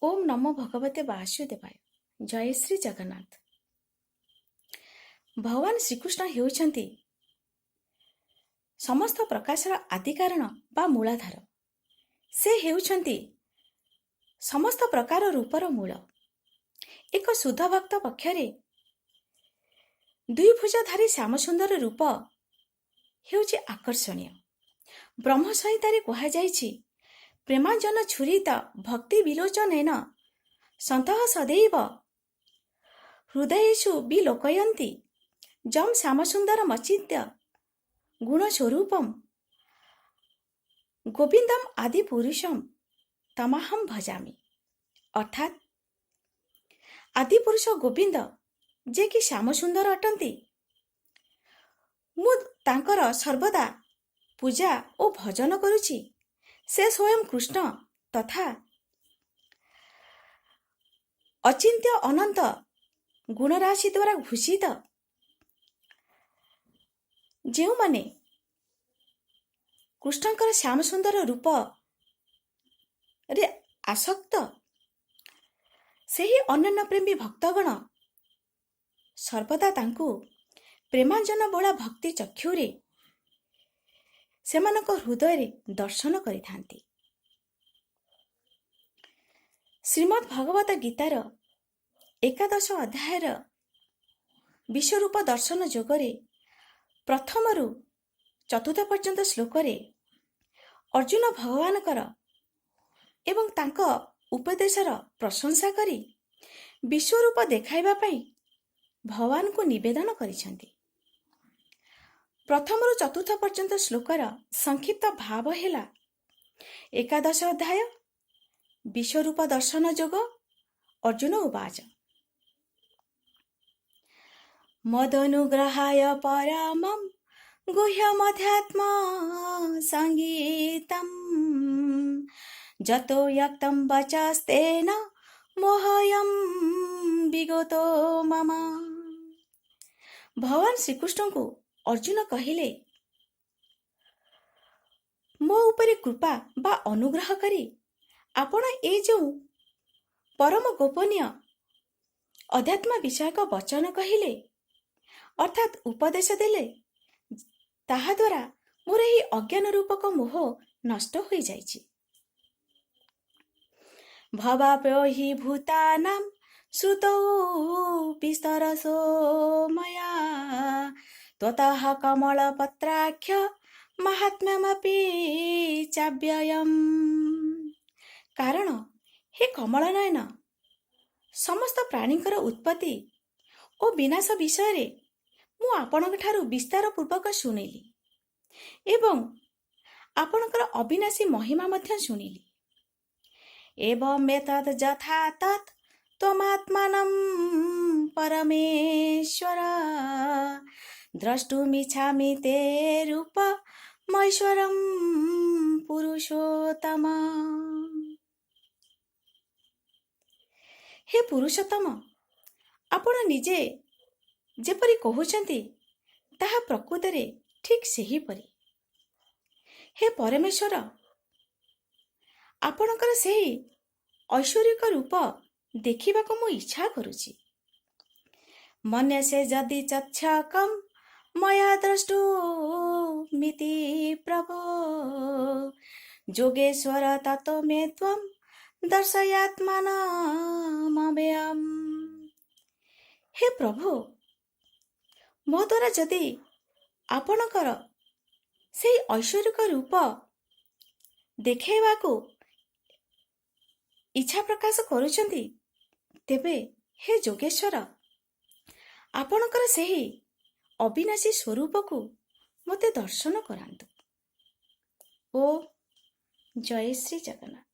ଓମ୍ ନମୋ ଭଗବତେ ବାସୁଦେବାୟ। ଜୟ ଶ୍ରୀ ଜଗନ୍ନାଥ। ଭଗବାନ ଶ୍ରୀକୃଷ୍ଣ ହେଉଛନ୍ତି ସମସ୍ତ ପ୍ରକାଶର ଆଦି କାରଣ ବା ମୂଳାଧାର। ସେ ହେଉଛନ୍ତି ସମସ୍ତ ପ୍ରକାର ରୂପର ମୂଳ। ଏକ ଶୁଦ୍ଧ ଭକ୍ତ ପକ୍ଷରେ ଦୁଇ ଭୁଜଧାରୀ ଶ୍ୟାମସୁନ୍ଦର ରୂପ ହେଉଛି ଆକର୍ଷଣୀୟ। ବ୍ରହ୍ମ ସଂହିତାରେ କୁହାଯାଇଛି, ପ୍ରେମାଞ୍ଜନ ଛୁରିତ ଭକ୍ତି ବିଲୋଚନେନ ସନ୍ତଃ ସଦୈବ ହୃଦୟେଷୁ ବିଲୋକୟନ୍ତି ଯಂ ଶ୍ୟାମସୁନ୍ଦରମଚିନ୍ତ୍ୟ ଗୁଣସ୍ୱରୂପಂ ଗୋବିନ୍ଦମ ଆଦି ପୁରୁଷମ ତମହଂ ଭଜାମି। ଅର୍ଥାତ୍ ଆଦିପୁରୁଷ ଗୋବିନ୍ଦ, ଯେ କି ଶ୍ୟାମସୁନ୍ଦର ଅଟନ୍ତି, ମୁଁ ତାଙ୍କର ସର୍ବଦା ପୂଜା ଓ ଭଜନ କରୁଛି। ସେ ସ୍ୱୟଂ କୃଷ୍ଣ ତଥା ଅଚିନ୍ତ୍ୟ ଅନନ୍ତ ଗୁଣରାଶି ଦ୍ୱାରା ଭୂଷିତ। ଯେଉଁମାନେ କୃଷ୍ଣଙ୍କର ଶ୍ୟାମସୁନ୍ଦର ରୂପରେ ଆସକ୍ତ, ସେହି ଅନନ୍ୟ ପ୍ରେମୀ ଭକ୍ତଗଣ ସର୍ବଦା ତାଙ୍କୁ ପ୍ରେମାଞ୍ଜନ ବୋଳା ଭକ୍ତି ଚକ୍ଷୁରେ ସେମାନଙ୍କ ହୃଦୟରେ ଦର୍ଶନ କରିଥାନ୍ତି। ଶ୍ରୀମଦ୍ ଭଗବତ ଗୀତାର ଏକାଦଶ ଅଧ୍ୟାୟର ବିଶ୍ୱରୂପ ଦର୍ଶନ ଯୋଗରେ ପ୍ରଥମରୁ ଚତୁର୍ଥ ପର୍ଯ୍ୟନ୍ତ ଶ୍ଲୋକରେ ଅର୍ଜୁନ ଭଗବାନଙ୍କର ଏବଂ ତାଙ୍କ ଉପଦେଶର ପ୍ରଶଂସା କରି ବିଶ୍ୱରୂପ ଦେଖାଇବା ପାଇଁ ଭଗବାନଙ୍କୁ ନିବେଦନ କରିଛନ୍ତି। ପ୍ରଥମରୁ ଚତୁର୍ଥ ପର୍ଯ୍ୟନ୍ତ ଶ୍ଲୋକର ସଂକ୍ଷିପ୍ତ ଭାବ ହେଲା, ଏକାଦଶ ଅଧ୍ୟାୟ, ବିଶ୍ୱରୂପ ଦର୍ଶନ ଯୋଗ, ଅର୍ଜୁନ ଉବାଚ। ମଦନୁଗ୍ରହାୟ ପରମಂ ଗୁହ୍ୟମଧ୍ୟାତ୍ମ ସଙ୍ଗୀତಂ ଯତୋ ୟକ୍ତಂ ବଚସ୍ତେନ ମୋହୟಂ ବିଗତୋ ମମ। ଭଗବାନ ଶ୍ରୀକୃଷ୍ଣଙ୍କୁ ଅର୍ଜୁନ କହିଲେ, ମୋ ଉପରେ କୃପା ବା ଅନୁଗ୍ରହ କରି ଆପଣ ଏ ଯେଉଁ ପରମ ଗୋପନୀୟ ଅଧ୍ୟାତ୍ମ ବିଷୟକ ବଚନ କହିଲେ, ଅର୍ଥାତ୍ ଉପଦେଶ ଦେଲେ, ତାହାଦ୍ୱାରା ମୋର ଏହି ଅଜ୍ଞାନ ରୂପକ ମୋହ ନଷ୍ଟ ହୋଇଯାଇଛି। ଭବାପ୍ୟୟୋ ହି ଭୂତାନାଂ ଶ୍ରୁତୌ ବିସ୍ତରଶୋ ମୟା ତ୍ୱତଃ କମଳପତ୍ରାକ୍ଷ ମାହାତ୍ମ୍ୟମପି ଚାବ୍ୟୟମ୍। କାରଣ ହେ କମଳନୟନ, ସମସ୍ତ ପ୍ରାଣୀଙ୍କର ଉତ୍ପତ୍ତି ଓ ବିନାଶ ବିଷୟରେ ମୁଁ ଆପଣଙ୍କ ଠାରୁ ବିସ୍ତାର ପୂର୍ବକ ଶୁଣିଲି ଏବଂ ଆପଣଙ୍କର ଅବିନାଶୀ ମହିମା ମଧ୍ୟ ଶୁଣିଲି। ଏବମେତଦ୍ ଯଥା ତତ୍ ତ୍ୱମାତ୍ମାନಂ ପରମେଶ୍ୱର ଦ୍ରଷ୍ଟୁମିଚ୍ଛାମି ତେ ରୂପମୈଶ୍ୱରಂ ପୁରୁଷୋତ୍ତମ। ହେ ପୁରୁଷୋତ୍ତମ, ଆପଣ ନିଜେ ଯେପରି କହୁଛନ୍ତି, ତାହା ପ୍ରକୃତରେ ଠିକ୍ ସେହିପରି। ହେ ପରମେଶ୍ୱର, ଆପଣଙ୍କର ସେହି ଐଶ୍ୱରିକ ରୂପ ଦେଖିବାକୁ ମୁଁ ଇଚ୍ଛା କରୁଛି। ମନ୍ୟସେ ଯଦି ଚଚ୍ଛକମ୍ ମୟା ଦ୍ରଷ୍ଟୁମିତି ପ୍ରଭୋ ଯୋଗେଶ୍ୱର ତତୋ ମେ ତ୍ୱಂ ଦର୍ଶୟାତ୍ମାନମବ୍ୟୟମ୍। ହେ ପ୍ରଭୁ, ମୋ ଦ୍ୱାରା ଯଦି ଆପଣଙ୍କର ସେଇ ଐଶ୍ୱରିକ ରୂପ ଦେଖାଇବାକୁ ଇଚ୍ଛା ପ୍ରକାଶ କରୁଛନ୍ତି, ତେବେ ହେ ଯୋଗେଶ୍ୱର, ଆପଣଙ୍କର ସେହି ଅବିନାଶୀ ସ୍ୱରୂପକୁ ମୋତେ ଦର୍ଶନ କରାନ୍ତୁ। ଓ ଜୟ ଶ୍ରୀ ଜଗନ୍ନାଥ।